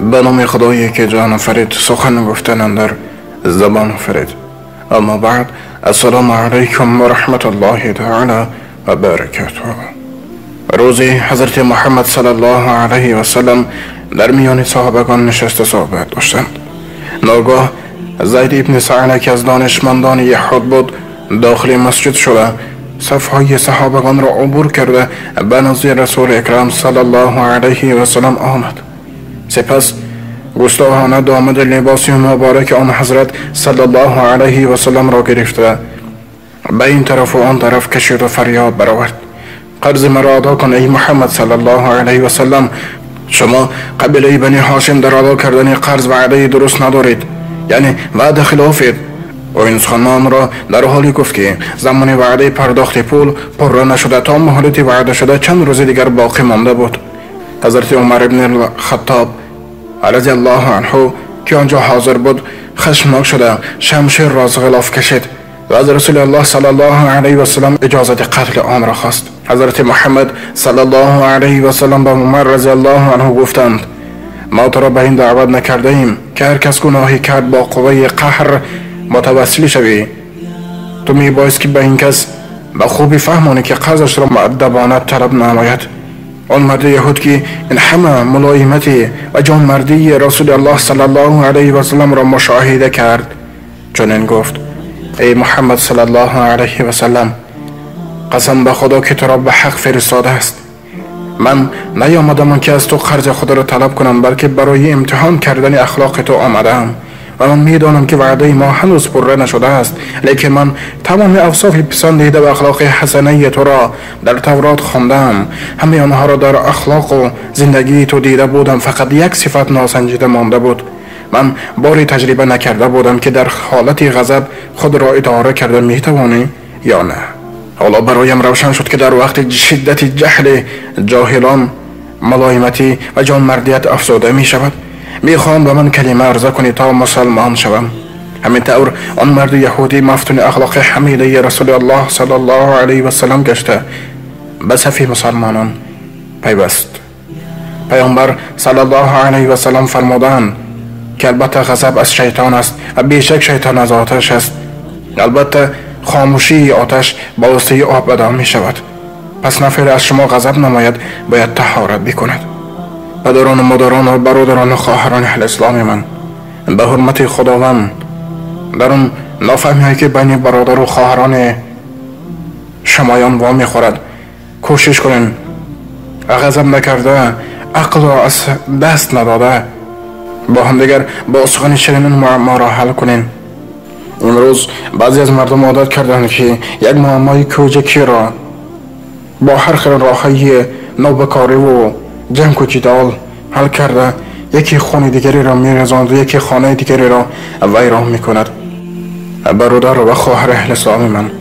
به نام خدایی که جان آفرید، سخن گفتن اندر زبان آفرید. اما بعد، السلام علیکم و رحمت الله تعالی و برکاته. روزی حضرت محمد صلی الله علیه و سلم در میان صحابگان نشسته صحبت داشتند. ناگاه زید ابن سعنه که از دانشمندان یهود بود داخل مسجد شده، صفهای صحابگان را عبور کرده به نزد رسول اکرم صلی الله علیه و سلم آمد. سپس گستاخانه دامن لباس مبارک آن حضرت صلی الله علیه و سلم را گرفته به این طرف و آن طرف کشید و فریاد برآورد: قرض مرا ادا کن ای محمد صلی الله علیه و سلم، شما قبیله بنی هاشم در ادا کردن قرض وعده درست ندارید، یعنی وعده خلافید. و این سخنان را در حالی گفت که زمان وعده پرداخت پول پره نشده تا مهلت وعده شده چند روز دیگر باقی مانده بود. حضرت عمر ابن الخطاب رضی الله عنه که آنجا حاضر بود خشمناک شده شمشیر را از غلاف کشید و از رسول الله صلی الله علیه و سلم اجازه قتل آن را خواست. حضرت محمد صلی الله علیه و سلم به عمر رضی الله عنه گفتند: ما تو را به این دعوت نکرده ایم که هر کس گناهی کرد با قوه قهر متوسل شوی. تو می بایست که به این کس به خوبی فهمانی که قرضش را مؤدبانه طلب نماید. آن مرد یهود که این همه ملایمتی و جانمردی رسول الله صلی الله علیه و سلم را مشاهده کرد چنین گفت: ای محمد صلی الله علیه و سلم، قسم به خدا که تو را به حق فرستاده است. من نیامدم که از تو قرض خدا را طلب کنم، بلکه برای امتحان کردن اخلاق تو آمدم و من میدانم که وعده ما هنوز پره نشده است، لیکن من تمام اوصاف پسندیده و اخلاق حسنه تو را در تورات خواندم، همه آنها را در اخلاق و زندگی تو دیده بودم، فقط یک صفت ناسنجیده مانده بود. من باری تجربه نکرده بودم که در حالت غضب خود را اداره کرده میتوانی یا نه. حالا برایم روشن شد که در وقت شدت جهل جاهلان ملایمتی و جانمردیت افزوده می شود. میخوام به من کلمه عرضه کنی تا مسلمان شوم. همین طور آن مرد یهودی مفتون اخلاق حمیده رسول الله صلی الله علیه و سلم گشته به صف مسلمانان پیوست. پیامبر صلی الله علیه و سلم فرمودند که البته غضب از شیطان است و بیشک شیطان از آتش است. البته خاموشی آتش با واسطه آب ادا می شود. پس نفر از شما غضب نماید باید طهارت بکند. پدران و مادران و برادران و خواهران اهل اسلام من، به حرمت خداوند در اون نافهمی هایی که بین برادر و خواهران شمایان وا میخورد کوشش کنین غضب نکرده، عقل را از دست نداده، با همدیگر با سخن شیرین معما را حل کنین. امروز بعضی از مردم عادت کردند که یک معمای کوچکی را با هر خیل راههای نابکاری و جنگ و جدال حل کرده، یکی خانه دیگری را میرزاند و یکی خانه دیگری را ویران میکند. برادر و خواهر اهل اسلام من،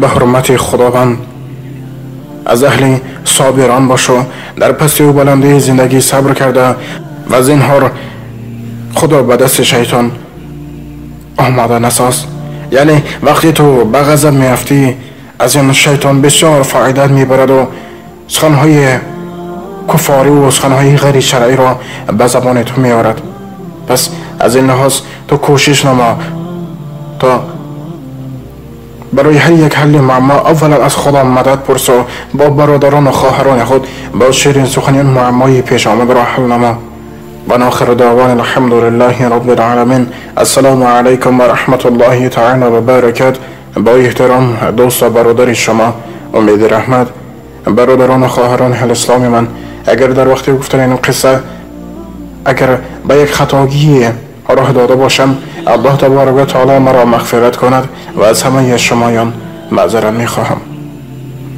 به حرمت خداوند از اهل صابران باشو، در پستی و بلندی زندگی صبر کرده و زینهار خدا به دست شیطان آماده نساز. یعنی وقتی تو به غضب میافتی از این شیطان بسیار فایده میبرد و سخنهای کفاری و سخنهای غیر شرعی را به زبان تو میارد. پس از این لحاظ تو کوشش نما تا برای هر یک حل معما اولا از خدا مدد پرس و با برادران و خواهران خود با شیرین سخنی معمای پیش آمده را حل نما. و آخر دعوانا الحمد لله رب العالمین. السلام علیکم و رحمت الله تعالی و برکات. با احترام دوست و برادر شما امید رحمت. برادران و خواهران اهل اسلام من، اگر در وقت گفتن این قصه اگر به یک خطاگی راه داده باشم، الله تبارک و تعالی مرا مغفرت کند و از همه شمایان معذرت میخواهم.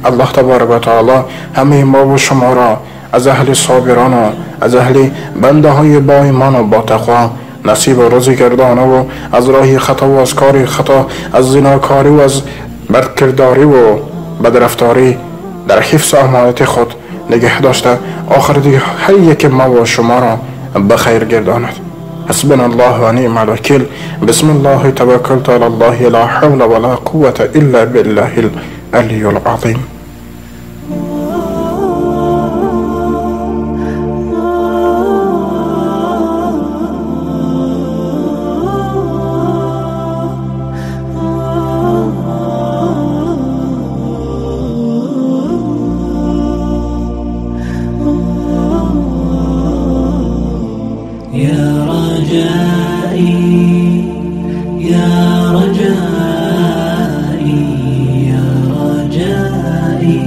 الله تبارک و تعالی همه ما و شما را از اهل صابران و از اهل بنده های با ایمان و با تقوا نصیب و روزی گردانه و از راه خطا و از کار خطا، از زناکاری و از بدکرداری و بدرفتاری در حفظ امانت خود نگه داشته، آخر دیگه هر یک ما و شما را به خیر گرداند. حسبنا الله و نعم الوکیل. بسم الله توکلت علی الله لا حول ولا قوة الا بالله العلی العظیم. يا رجائي يا رجائي يا رجائي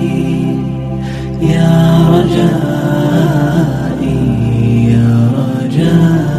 يا رجائي يا رجائي.